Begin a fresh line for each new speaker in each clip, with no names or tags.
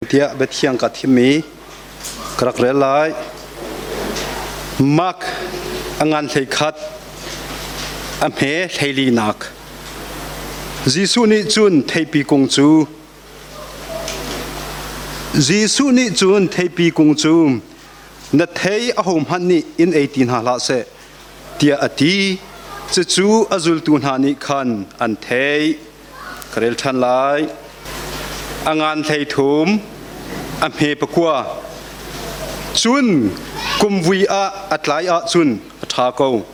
Tiah biathiang ka thimmi ka rak rel lai. Mark a ngan 11 a hme hleilinak. Jesuh nih cun theipi kung cu Jesuh nih cun theipi kung cu na thei ahohmanh nih in ei ti hna hlah seh tiah a ti. Cucu a zultu hna nih khan an theih. Ka rel ṭhan lai. A ngan 13, a hme pakua. Cun kumvui ah a tlai ahcun a ṭha ko.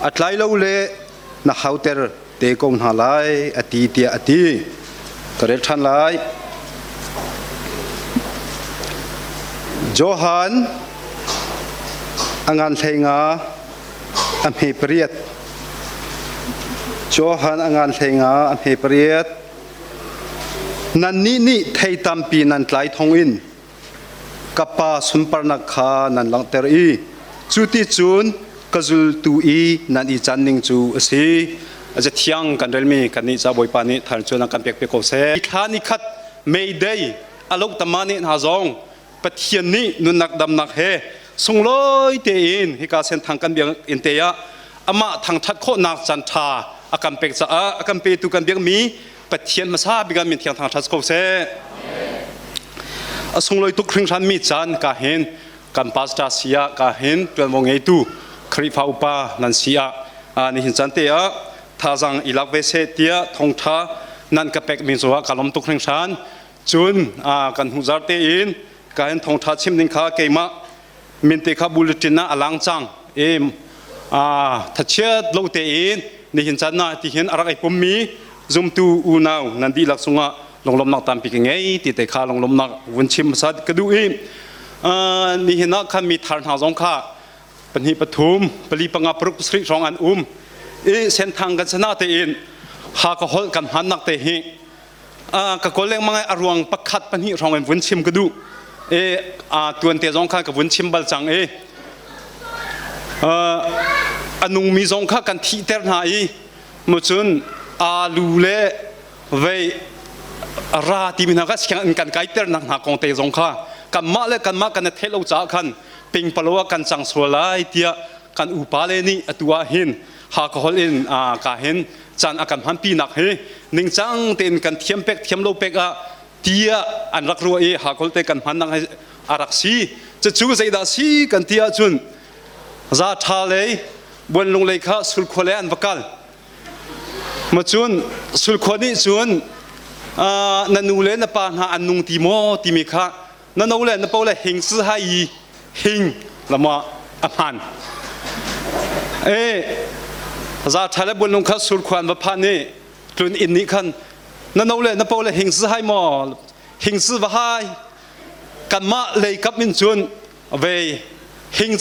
A tlai lo le na hauter te ko hna lai, a ti tiah a ti. Ka rel ṭhan lai. Johan a ngan 15, a hme pariat. Johan a ngan 15 a hme pariat. Nannih nih thei tampi nan tlai thawngin ka Pa sunparnak kha nan langhter i cu ti cun ka zultu i nan i can ning cu a si. A thiang kan relmi kannih ca Bawipa nih thar cun a kan pek pe ko seh. Thla ni khat May Day a lo tama nih hna zong Pathian nih nunnak damnak he sunglawi tein hika senthang kan biakinn te ah amah thangṭhat khawhnak caan ṭha a kan pek caah a kan petu kan biakmi Pathian hmasa bik ah min thiang thangṭhat ko seh. A sunglawi tuk hringhranmi caan ka hin kan pastor si ah ka hin ṭuanvo ngeitu Khrihfa upa nan si ah nihin caan te ah thazaang i lak ve seh tiah thawngṭha nan ka pekmi cungah ka lawm tuk hringhran. Cun kan hnuhzar tein ka hin thawngṭha chim ding kha keimah minte kha bulletin ah a lang cang i thachiat lo tein nihin caan ah tihin a rak i pummi zumtu unau nan dihlak cungah lunglawmhnak tampi ka ngei ti te kha lunglawmhnak vun chim hmasa ka duh i nihin ah khan mi thar hna zong kha pahnih pathum pali panga paruk pasarih hrawng an um i senthang kan sana tein ha ka holh kan hmannak te hi Ka kawl lengmang i a ruang pakhat pahnih hrawng in vun chim ka duh. I tuan te zong kha ka vun chim bal cang i a nungmi zong kha kan thihter hna i mucun alu le vei ra timi hna kha siang in kan kaiter nak hna kong te zong kha kanmah le kanmah kan i theih lo caah khan pingpalo ah kan cang sual lai tiah kan upa le nih atu ah hin Hakha holh in ka hin caan a kan hmanpinak hi ningcang tein kan thiam pek thiam lo pek ah tiah an rak ruah i Hakha holh te kan hmannak hi a rak si. Cucu zeidah si kan ti ahcun za ṭha lei buanlung lei kha sulkhua lei an va kal. Macun sulkhua nih cun na nu le na pa hna an nung ti maw timi kha na no le na po le hing si hai i hing lama a hman e za tha le buanlung kha sur khuan va phan i tlun inn nih khan na no le na po le hing si hai maw hing si va hai kanmah lei kap in cun ve hing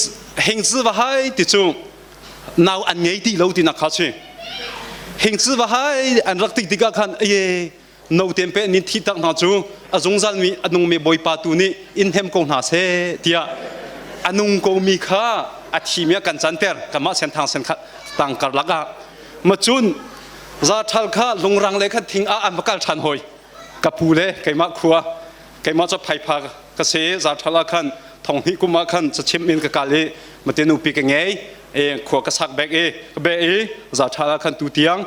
hing si va hai ti cu nau an ngei ti lo ti nak kha si hing si va hai an rak tik tikah khan e notem pe nin thi tak hna cu a zungzal mi a nungmi Bawipa tu nih in hnem ko hna seh tiah a nung ko mi kha a thi mi ah kan canter kanmah senthang sen kha tang karlak ah macun za thal kha lungrang le khan thing ah an va kal ṭhan hoi ka pu le keimah khua keimah cu phaipha ka se za thal ah khan thong hnih kum ah khan cachim in ka kal i mate nupi ka ngei e khua ka sak bek i ka be i za thal ah khan tu tiang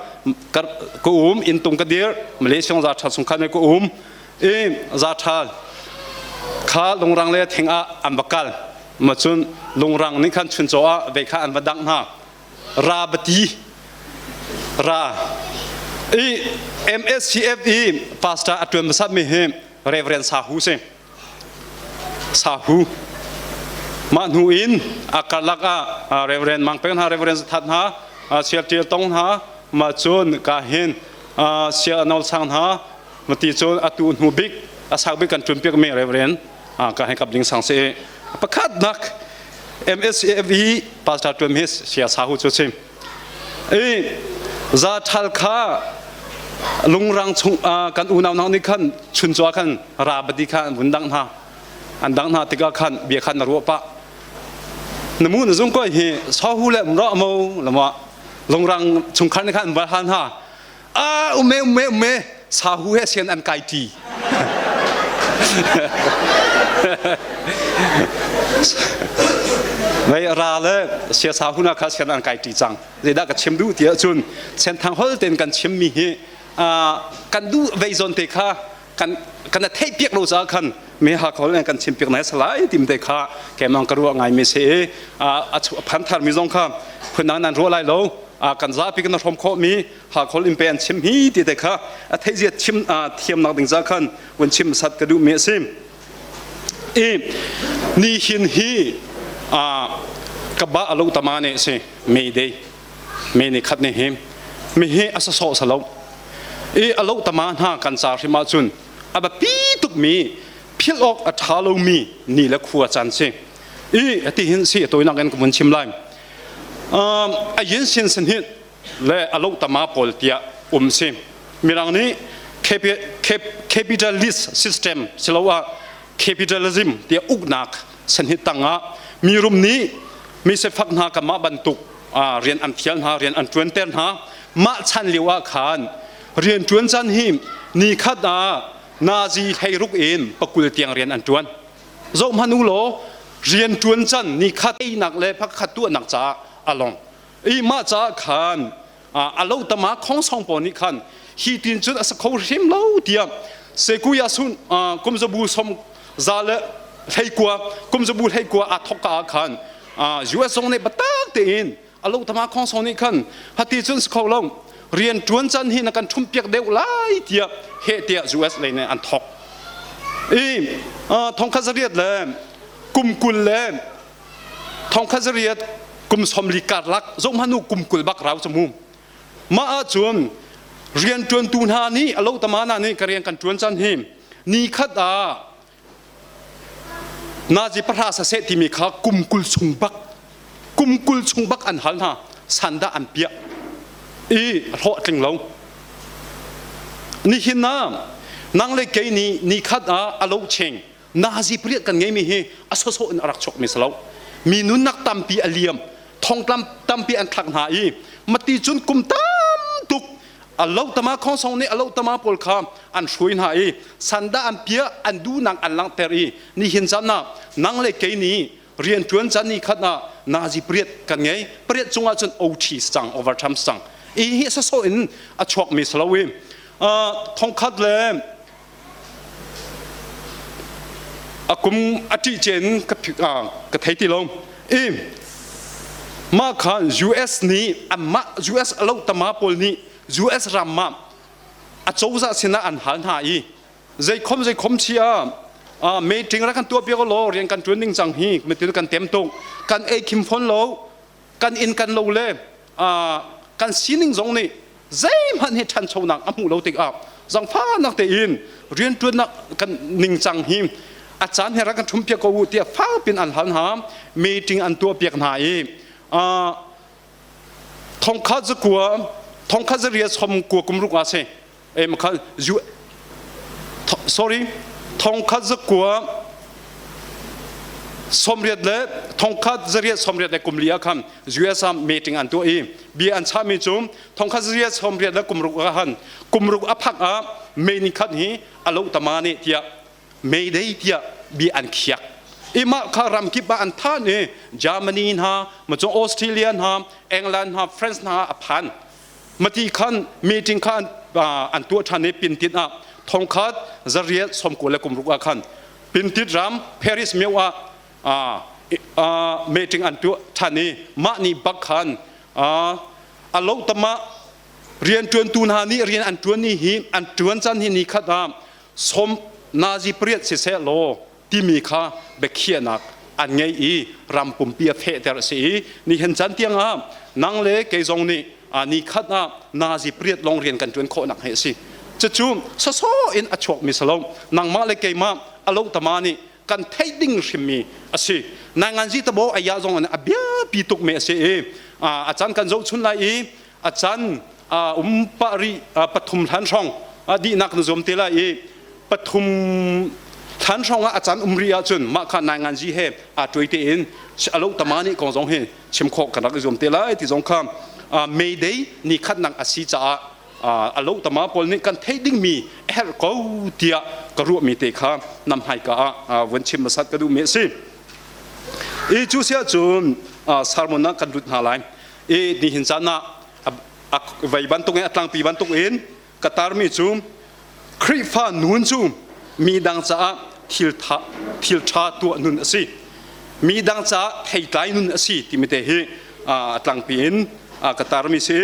ka um inn tung ka dir Malaysia za thal sung khan ka um i za thal kha lungrang le thing ah an va kal ma cun lungrang nih khan chuncaw ah ve kha an va dangh hna ra bati ra i MSCF i pastor a tuan hmasat mi hi Reverend Sahu si Sahu mah hnu in a karlak ah Reverend Mang Peng hna Reverend Zathat hna Sial Tial Tong hna mah cun ka hin Sial Anol Sang hna mati cun atu hnu bik a sang bik kan ṭun piak mi Reverend ka hin kap ding sang si pakhat nak MSAF i pastor ṭuan mi Sia Sahu cu si i za ṭhal kha lungrang chung kan unau hna nih khan chuncaw khan rabadi kha an vun dangh hna an dangh hna tikah khan bia khan na ruah pah na mu na zung koi hi sahu le umra mo lama lungrang chungkhar nih khan an bal han ha a ume ume ume sahu he sian an kai ti. Vei ra le siasa huna kha sian an kai ṭi cang. Zeidah ka chim duh ti ahcun Senthang hol tein kan chimmi hi kan duh vei zawn te kha kan kan theih piak lo caah khan me ha khol kan chim piak nai salai tim te kha kemang ka ruah ngai mi se a phan thar mi zong kha phunang nan ruah lai lo kan zapi kan hrom khawh mi ha khol in pe an chim hi ti te kha a theih zia chim thiam nak ding za khan un chim sat ka duh mi a si i ni hin hi ka ba alo tama ne si May Day May ni khat ni hi mi hi a sasawh salo i a lo tama hna kan ca hrim ahcun a biapi tukmi philh awk a ṭha lomi ni le khua caan si i ati hin si a tawinak in ka vun chim lai. A yin sin sin hi le a lo tama pawl tiah um si. Mirang nih capitalist system siloah capitalism tiah uknak san hi tangah mi rum nih mi sifak hna kanmah bantuk rian an fial hna, rian an ṭuanter hna. Mah chan lio ah khan rian ṭuan caan hi ni khat ah nazi 16 in 20 tiang rian an ṭuan. Zoh hmanh u law, rian ṭuan can ni khat einak le pakhat tuahnak caah a long i mah caah khan a lo tama khongsong pawl nih khan hi tin cun a sa kho hrim lo tiah sekuya sun kum zabu som za le 19 kum zabu 19 aa thok ka ah khan US zong nih biatak tein a lo tama khongsong nih khan hati cun si kho lo, rian ṭuan can hi na kan ṭhum piak deuh lai tiah heh tiah US lei nih an thok i 1800 le kum 20 le 1800 kum 40 karlak zohhmanh u, kum 20 bak rau cu mu. Mah ahcun rianṭuantu hna nih, a lo tama hna nih ka rian kan ṭuan can hi ni khat ah nazi 10 saseh timi kha kum 20 chung bak, kum 20 chung bak an hal hna. Sandah an piah i hlawh a tling lo. Nihin ah nang le kei nih ni khat ah a lo cheng nazi 8 kan ngeimi hi a sawsawh in a rak chuakmi si lo. Mi nunnak tampi a liam, thongtlam tampi an thlak hna i mati cun kum tam tuk a lo tama khongsong nih a lo tama pawl kha an hruai hna i sanda an piah, an duhnak an langhter i nihin caan ah nang le kei nih rian ṭuan caan ni khat ah nazi 8 kan ngei. 8 cungah cun OT cang, overtime cang i hi sawsawh in a chuakmi si lo i 1000 le a kum a ṭih cen ka thei ti lo i mah kha US nih anmah US a lo tama pawl nih US ram ah a cozah sinah an hal hna i zeikhom zeikhom chi ah meeting rak kan tuah piak law, rian kan ṭuan ding cang hi mitin kan tem tuk, kan ei khim fawn lo, kan inn kan lo le kan sining zong nih zeihmanh hi ṭhanchonak a hmuh lo tikah zangfahnak tein rianṭuannak kan ningcang hi a caan he rak kan ṭhum piak ko u tiah fakpin an hal hna. Meeting an tuah piak hna i 1900 1996 ah si e makha sorry 1990 le 1894 le kum li ah khan US ah meeting an tuah i bia an chahmi cu 1896 ah khan kum ruk a phak ah May ni khat hi a lo tama ne tiah May Day tiah bia an khiak i mah kha ramkip ah an than i Germany hna macung Australia hna, England hna, France hna a phan. Mati khan meeting kha an tuah ṭhan i Pintit ah 1896 ah khan Pintit ram Paris myo ah meeting an tuah ṭhan i mah ni bak khan a lo tama rianṭuantu hna nih rian an ṭuan ni hi, an ṭuan can hi ni khat ah som nazi 8 siseh law timi kha biakhiahnak an ngei i ram pumpi a fehter a si i nihin caan tiang ah nang le kei zong nih ni khat ah nazi 8 lawng rian kan ṭuan khawhnak hi a si. Cucu sawsawh in a chuakmi si lo. Nangmah le keimah a lo tama nih kan theih ding hrimmi a si. Nainganzi tabo aya zong in a biapi tukmi a si i a caan kan zohchun lai i a caan um pah rih. 3 hlan hrawng dihnak na zuam te lai i 3 hlan hrawng ah a caan um rih ahcun mah kha nainganzi he aa tuai tein a lo tama nih kong zong hi chim khawh kan rak i zuam te lai ti zong kha May Day ni khatnak a si caah a lo tama pawl nih kan theih dingmi a herh ko tiah. ka ruahmi te kha nam hmaika ah vun chim hmasat ka duhmi a si. I cu si ahcun sermon ah kan lut hna lai. I nihin caan ah vei bantuk in a tlangpi bantuk in ka tarmi cu Khrihfa nun cu mi dang caah thil ṭha tuah nun a si. Mi dang caah theitlai nun a si timi te hi a tlangpi in ka tarmi si.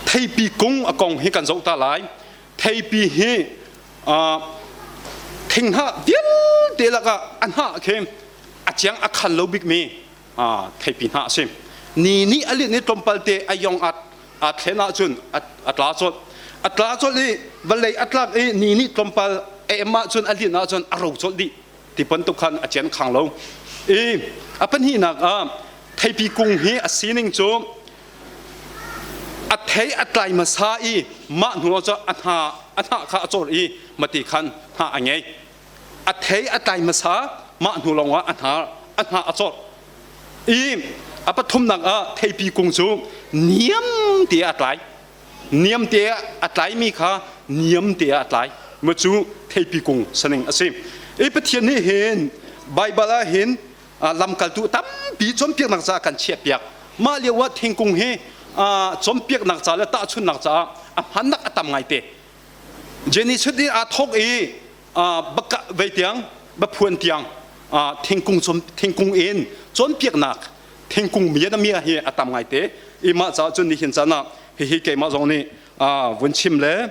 Theipi kung a kong hi kan zoh ta lai. Theipi hi thinghnah vialte lakah a hnah khi a ciang a khal lo bikmi theipi hnah a si. Ni nih a linh i tlawmpal te a yong aa thlen ahcun a tla colh. A tla colh i vawlei a tlak i ni nih tlawmpal a em ahcun a linh ahcun a ro colh dih. Ti bantuk khan a cian khang lo. I a pahnihnak ah theipi kung hi a sining cu a thei a tlai hmasa i mah hnu ah cun a hna a hnah kha a cawr i mati khan hnah a ngei. A thei a tlai hmasa mah hnu lawngah a hna a hnah a cawr. I a pathumnak ah theipi kung cu niam te a tlai. Niam te a tlaimi kha niam te ah a tlai. Ma cu theipi kung saning a si. I Pathian nih hin Baibal ah hin lamkaltu tampi cawnpiaknak caah kan chiahpiak. Mah lio ah thingkung hi cawnpiaknak ca le tahchunhnak caah a hmannak a tam ngaite. Genesis in aa thawk i baka vei tiang baphuan tiang thingkung thingkung in cawnpiaknak thingkung mia hi a tam ngaite. I mah caah cun nihin caan ah hihi keimah zong nih vun chim le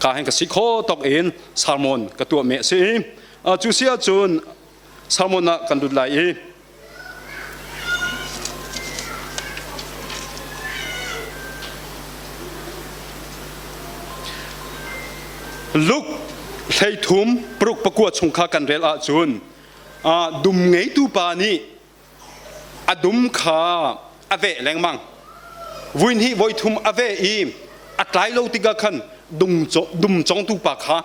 ka hin ka si kho tok in sermon ka tuah mi a si. Cu si ahcun sermon ah kan lut lai i Luke 13 paruk pakua chung kha kan rel ahcun dum ngeitu pa nih a dum kha a veh lengmang. Vui hnih voi thum a veh i a tlai lo tikah khan dum congtu pa kha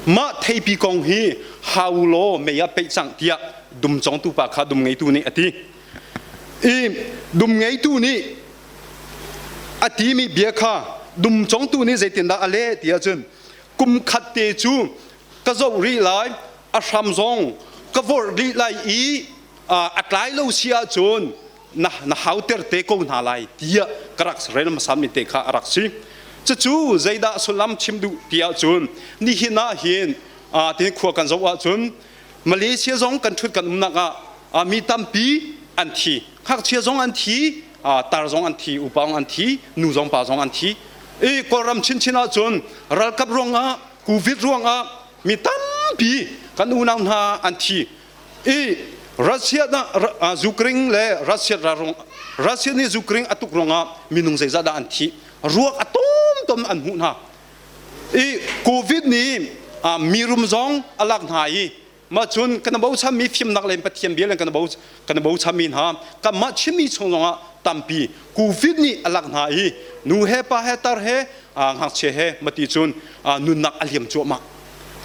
mah theipi kong hi hau law mei ah peih cang tiah dum congtu pa kha dum ngeitu nih a ti. I dum ngeitu nih a timi bia kha dum congtu nih zeitindah a leh ti ahcun kum khat te cu ka zoh rih lai a hram zong ka vorh rih lai i a tlai lo si ahcun na na hauter te ko hna lai tiah ka rak rel hmasa mi te kha a rak si. Cucu zeidah sullam chim duh ti ahcun nihin ah hin tin khua kan zoh ahcun Malaysia zong kan ṭhut kan umnak ah mi tampi an thi, ngakchia zong an thi, tar zong an thi, upa zong an thi, nu zong pa zong an thi. I Kawlram chinchin ahcun ralkap ruangah Covid ruangah mi tampi kan unau hna an thi. I Russia na Ukraine le Russia Russia nih Ukraine a tuk ruangah minung zeizah dah an thi. Ruak a tom tom an hmuh hna. I Covid nih mirum zong a lak hna i mah cun kan bochanmi fimnak le Pathian bia le kan kan bochanmi hna kanmah Chinmi chung zongah tampi Covid nih a lak hna i nu he pa he tar he ngakchia he mati cun nunnak a liam cuahmah,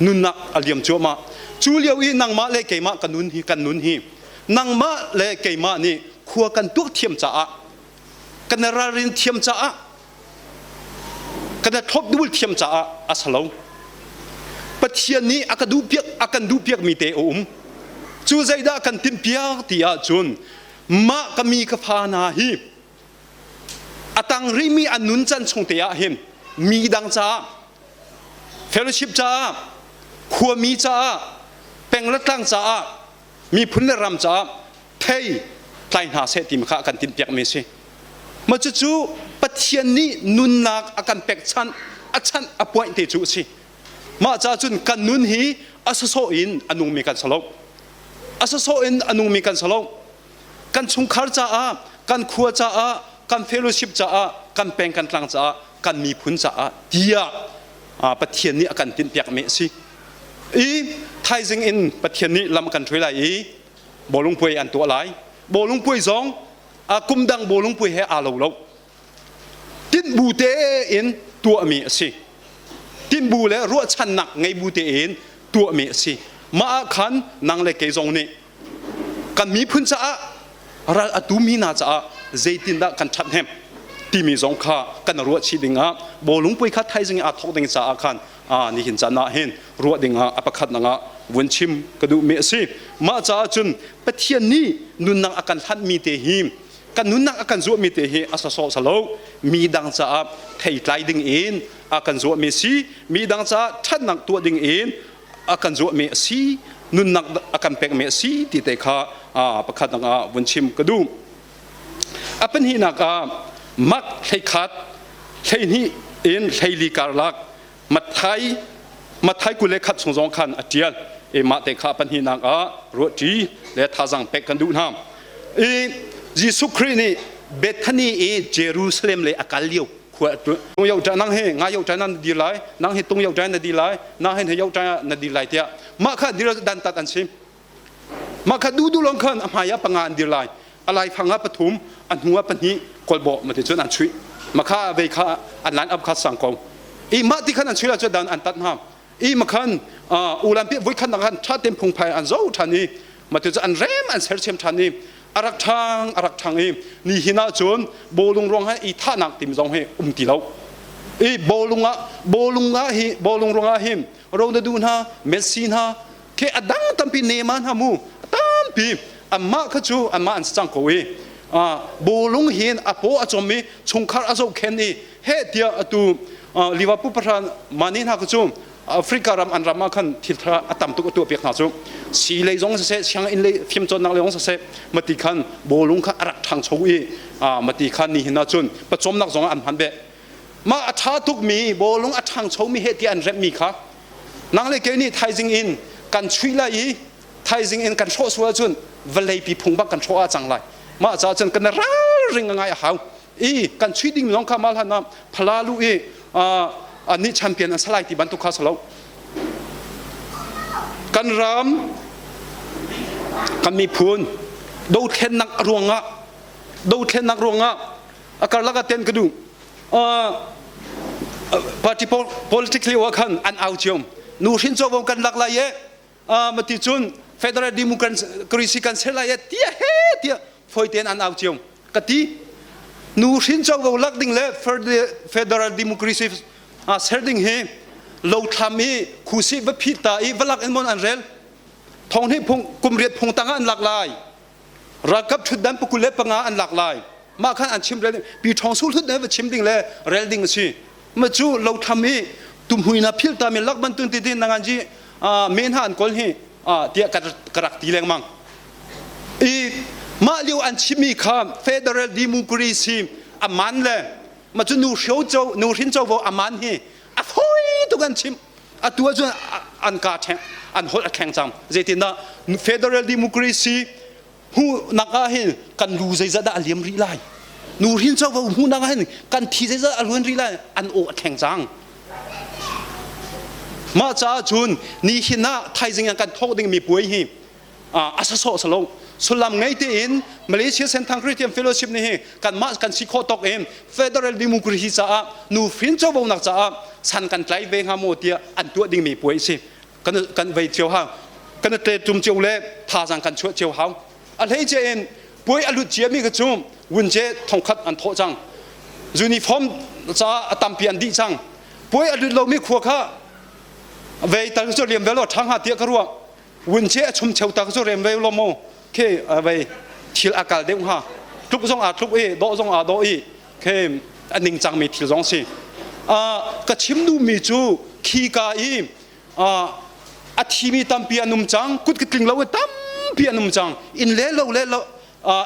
nunnak a liam cuahmah. Cu lio i nangmah le keimah kan nun hi kan nun hi nangmah le keimah nih khua kan tuak thiam caah kan ralrin thiam caah kan thlop dul thiam caah a salo. Pathian nih a ka duhpiak a kan duhpiak mi te a um. Cu zeidah kan timhpiak ti ahcun mah ka mi ka fa hna hi a tang rihmi an nun can chung te ah hin mi dang caah, fellowship caah, khuami caah, peng le tlang caah, miphun le ram caah thei tlai hna seh ti kha a kan tinhpiakmi a si. Mah cucu Pathian nih nunnak a kan pekchanh, a chanh, a point te cu a si. Mah caah cun kan nun hi a sawsawh in a nungmi kan si lo. A sawsawh in a nungmi kan si lo. Kan chungkhar caah, kan khua caah, kan fellowship caah, kan peng kan tlang caah, kan miphun caah tiah Pathian nih a kan tinhpiakmi a si. I thaizing in Pathian nih lam a kan hruai lai i bawlung puai an tuah lai. Bawlung puai zong kum dang bawlung puai he aa lo lo. Tinhbu tein tuahmi a si. Tinhbu le ruahchannak ngei bu tein tuahmi a si. Mah ah khan nang le kei zong nih kan miphun caah ral a tumi hna caah zeitindah kan ṭhathnem. timi zong kha kan ruah chih dingah bawlung puai kha thaizing aa thawk ding caah khan nihin caan ah hin ruah dingah a pakhat nangah vun chim ka duhmi a si. Mah caah cun Pathian nih nunnak a kan hlanhmi te hi kan nunnak a kan zuahmi te hi a sawsawh salo mi dang caah theitlai ding in a kan zuahmi si mi dang caah ṭhatnak tuah ding in a kan zuahmi a si nunnak a kan pekmi a si ti te kha pakhat dang ah vun chim ka duh. A pahnihnak ah mak 11 12 in 14 karlak Matthai Matthai 21 chung zong khan a ṭial i mah te kha pahnihnak ah ruahṭi le thazaang pek kan duh hna. I Jesuh Khrih nih Bethany i Jerusalem lei a kal lio khua tung yo nang hi nga yo na dir lai nang hi tung yo na dir lai nang hi yo na dir lai tiah mah kha dir dan tat an si Mah kha duhduh lawng khan a hmai ah panga an dir lai. A laifang ah pathum, a hnu ah pahnih kawlbawh mati cun an chuih. Mah kha vei kha an line up kha sang ko. I mah ti khan an chuih ahcun dan an tat hna. I makhan ulan pi voi khan khan ṭha tein phungphai an zo ṭhan i mati cu an rem an sersiam ṭhan i a rak ṭhang a rak ṭhang i ni hin ah cun bawlung ruang ah i thahnak tim zong hi um ti lo. I bawlung ah bawlung ah hi bawlung ruang ah hin Ronaldo hna Messi hna khi a dang tampi Neymar hna mu tampi amah kha cu amah an si cang ko i bawlung hin a paw a cawm i chungkhar a zohkhen i he tiah atu Liverpool pahra Mane hna kha cu Africa ram an ram ah khan thil tha a tam tuk a tuah piak hna cu si lei zong siseh sianginn lei fimcawnnak lei zong siseh mati khan bawlung kha a rak ṭhangcho i mati khan nihin ah cun pawcawmnak zong ah an hman ve mah a ṭha tukmi bawlung a ṭhangchomi he tiah an remhmi kha Nang le kei nih thaizing in kan chuih lai i thaizing in kan hrawh sual ahcun vawleipi phung bak kan hrawh ah cang lai. Mah caah cun kan ralring a ngai a hau. I kan chuih ding lawng kha mal han ah phala lu i nih champion an salai ti bantuk kha salo. Kan ram kan miphun dothlennak ruangah dothlennak ruangah a karlak ah ten ka duh party politics lio ah khan an au cio nu hrin covo kan lak lai e mati cun federal democracy kan ser lai e tia he tia foi ten an au cio ka ti nu hrin covo lak ding le federal democracy ser ding hi lo thlam i khusi va phit ta i va lak in mon an rel thong hnih phung kum riat phung tang ah an lak lai Ralkap ṭhutdan pakul le panga an lak lai. Mah khan an chim rel pi ṭhawng sul hlut ne va chim ding le rel ding a si. Ma cu lo tham i tumhui na phil ta mi lak bantun ti tin nangan ji men ha an kol hi tiah ka rak ti lengmang. I mah lio an chimmi kha federal democracy a man le ma cu nu hrio co nu hrin covo a man hi a fawi tuk an chim. Atu ahcun an ka ṭheng an holh a thleng cang. Zeitindah federal democracy hmuhnak ah hin kan lu zeizat dah a liam rih lai? Nu hrin covo hmuhnak ah hin kan thi zeizat a luan rih lai? An aw a thleng cang. Mah caah cun nihin ah thaizing ah kan thawk dingmi puai hi a sasawh salo sullam ngei tein Malaysia Senthang Christian Fellowship nih hi kanmah kan si khawh tawk in federal democracy caah nuhrin covonak caah san kan tlai ve hnga maw tiah an tuah dingmi puai si kan kan vei cio hau kan tle tum cio le thazaang kan chuah cio hau a hlei ce in puai a lut cia mi kha cu wunce thongkhat an thawh cang uniform caah a tampi an dih cang puai a lut lomi khua kha vei tal cu liam ve lo ṭha hnga tiah ka ruah Wunche a chum cheu tak cu rem ve lo mu khi vei thil a kal deuh hnga tluk zong aa tluk i dawh zong aa dawh i khi a ningcang mi thil zong si ka chim duhmi cu khi ka i a thimi tampi an um cang kut ka tling lo i tampi an um cang inn le lo le lo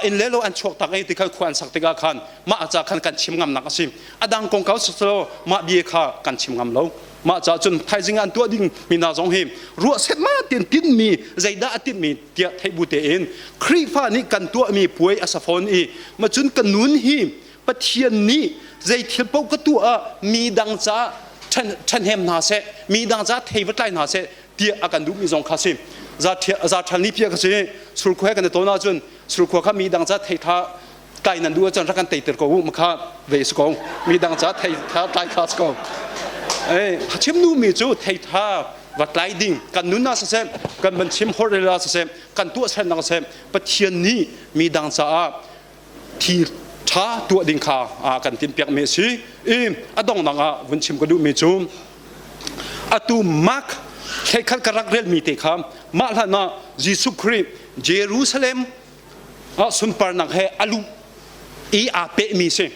inn le lo an chuak tak i ti khan khua an sak tikah khan mah ca khan kan chim ngam nak a si a dang kongkau silo mah bia kha kan chim ngam lo mah ca cun thaizing an tuah ding mi hna zong hi ruah set ma tin tinmi zeidah a tinmi tiah theih bu tein Khrihfa nih kan tuahmi puai a sa fawn i ma cun ka nun hi Pathian nih zei thil paoh ka tuah ah mi dang ca ṭhahnem hna seh mi dang ca thei va tlai hna seh tiah a kan duhmi zong kha si za ṭhal ni pia ka si surkhua he kan i tawn ahcun surkhua kha mi dang ca thei tha tlai nan duh ahcun rak kan teiter ko u makha ve si ko mi dang ca thei tha tlai kha si ko eh chim duhmi cu thei tha va tlai ding kan nun ah siseh kan van chim hor ah siseh kan tuahsernak siseh Pathian nih mi dang caah thi ṭha tuah ding kha kan timhpiakmi a si. I a donghnak ah vun chim ka duhmi cu atu Mark thleikhat ka rak relmi te kha mah hlan ah Jesuh Khrih Jerusalem ah sunparnak he a luh i aa pehmi si.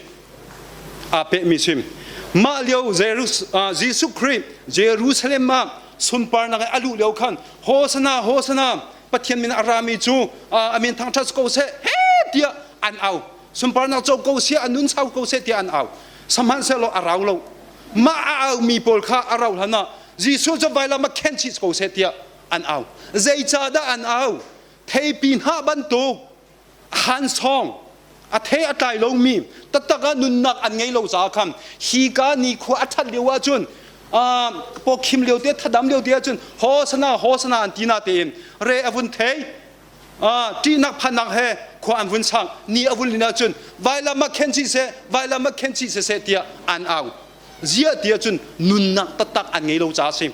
Aa pehmi si. Mah lio Jesuh Khrih Jerusalem ah sunparnak he a luh lio khan Hosana Hosana Pathian min a rami cu a min thangṭhat ko seh he tiah an au. Sunparnak co ko seh a nun sau ko seh tiah an au. Sihmanhsehlaw a rau lo. Mah a aumi pawl kha a rauh hlan ah Jesuh cu vailam ah khen chih ko seh tiah an au. Zeicahdah an au? Theipi hnah bantuk hansawng a thei a tlai lomi taktak ah nunnak an ngei lo caah khan hi ka nikhua a ṭhat lio ahcun pawkhim lio te thadam lio te ahcun hosana hosana an ti na tein re a vun thei ṭihnak phannak he khua an vun sang ni a vun lin ahcun vailam ah khen chih seh vailam ah khen chih seh tiah an au ziah tiah cun nunnak taktak an ngei lo caah a si.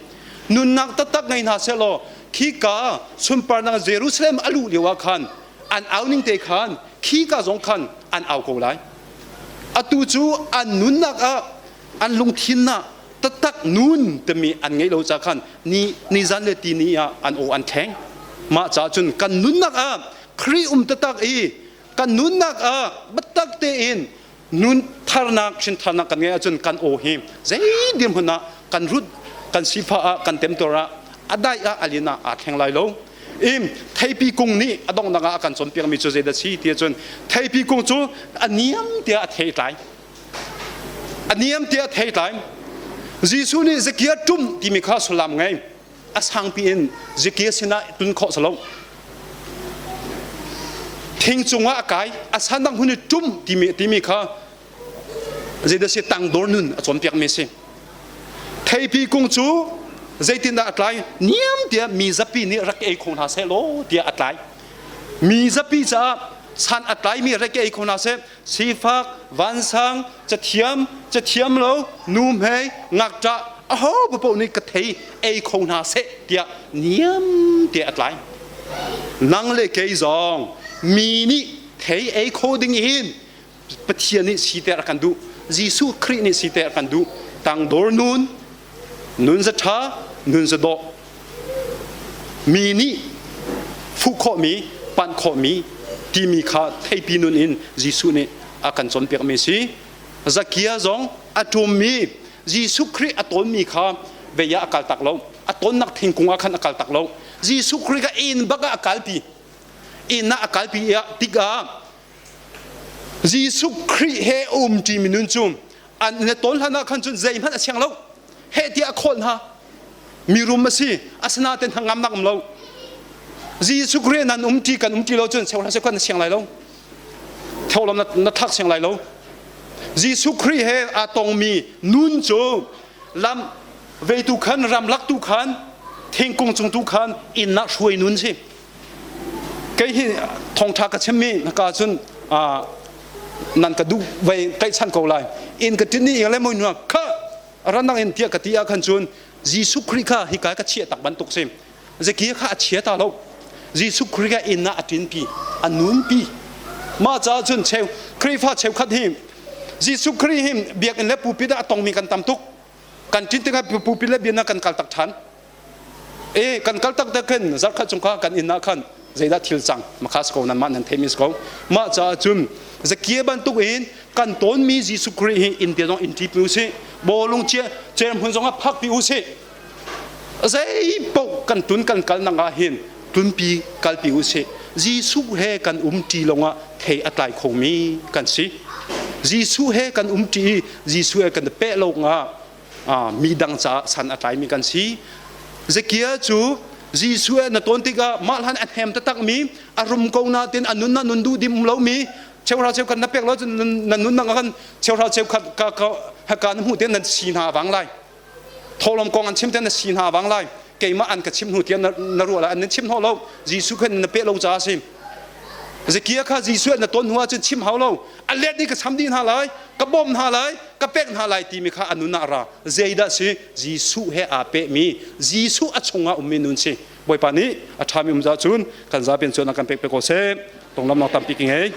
Nunnak taktak ngei hna sehlaw khika sunparnak Jerusalem a luh lio ah khan an au ning te khan khika zong khan an au ko lai. Atu cu an nunnak ah an lungthin ah taktak nun timi an ngeih lo caah khan ni nizan le tini ah an aw an thleng. Mah caah cun kan nunnak ah Khrih um taktak i kan nunnak ah biatak tein nun tharnak hrintharnak kan ngeih ahcun kan aw hi zei dirhmun ah kan rut kan sifah ah kan temtuar ah a dai ah a lin ah aa thleng lai lo. Im theipi kung nih a donghnak ah a kan cawnpiakmi cu zeidah si ti ahcun theipi kung cu a niam tiah a thei tlai, a niam tiah a thei tlai. Jesuh nih Zakia ṭum timi kha sullam ngei a sangpi in Zakia sinah tun khawh si lo. Thing cungah a kai, a sanang hun i ṭum timi kha zeidah si tangdor nun a cawnpiakmi a si. Theipi kung cu zeitindah a tlai? Niam tiah mi zapi nih rak ei kho hna seh law tiah a tlai. Mi zapi caah san a tlaimi rak ei kho hna seh. Sifak, vansang, cathiam, cathiam lo, nuhmei, ngakṭah, aho paoh nih ka thei ei kho hna seh tiah niam te a tlai. Nang le kei zong mi nih thei ei kho ding hin Pathian nih siter a kan duh. Jesuh Khrih nih siter a kan duh. Tangdor nun, nun za ṭha, nun za dawh. Mi nih fuh khawhmi, panh khawhmi timi kha theipi nun in Jesuh nih a kan cawnpiakmi a si. Zakia zong a ṭummi Jesuh Khrih a tawnmi kha vei ah a kal tak lo. A tawnnak thingkung ah khan a kal tak lo. Jesuh Khrih kha inn bak ah a kalpi. Inn ah a kalpi tikah Jesuh Khrih he um ṭimi nun cu an na tawn hlan ah khan cun zeihmanh a siang lo. Heh tiah a khawl hna. Mirum a si, asinain hnangamnak um lo. Jesuh Khrih nan um ṭi kan um ṭi lo cun seuhla seuhkhat na siang lai lo. Tholam na thak siang lai lo. Jesuh Khrih he aa tongmi nun cu lam veitu khan ramlak tu khan thingkung cung tu khan inn ah hruai nun si. Kei hi thawngṭha ka chimmi ka cun nan ka duh vei tlaihchan ko lai. Inn ka ṭin i le mui kha ranang in tiah ka ti ah khan cun Jesuh Khrih kha hika ka chiah tak bantuk si. Zekia kha a chia ta lo. Jesuh Khrih kha inn ah a ṭinpi, a nunpi. Mah caah cun cheu Khrihfa cheukhat hi Jesuh Khrih hi biakinn le pulpit ah a tongmi kan tam tuk. Kan ṭin tikah pulpit le biakinn ah kan kal tak ṭhan. E kan kal tak tak khin zarkhat chung kha kan inn ah khan zeidah thil cang makha si ko nan mah nan theimi si ko. Mah caah cun Zakia bantuk in kan tawnmi Jesuh Khrih hi inn te zong inn ṭipi usih, bawlung cia cer hmun zong ah phakpi usih. Zei paoh kan tun kan kal nak ah hin tunpi kalpi usih. Jesuh he kan um ṭi lawngah thei a tlai khomi kan si. Jesuh he kan um ṭi i Jesuh he kan i peh lawngah mi dang caah san a tlaimi kan si. Zekia cu Jesuh he na tawn tikah mah hlan a hnem taktakmi a rum ko nain a nun na nun duh dim lomi cheuhra cheukhat na pek lo cun na nun nang kan cheuhra cheukhat ka ka haka na hmuh te nan si hna wang lai. Thawhlawm kong an chim te na si hna wang lai. Keimah an ka chim hnu tiah na ruah lai an nan chim hno lo. Jesuh khan na pe lo caah si. Zekia kha Jesuh na ton hnu ahcun chim hau lo. A let i ka cham dih hna lai, ka bawmh hna lai, ka pek hna lai timi kha a nun ah ra. Zeidah si? Jesuh he aa pehmi, Jesuh a chungah ummi nun si. Bawipa nih a ṭhami um cun kan zapi cun a kan pek pe ko seh. Tonglamnak tampi ki ngei.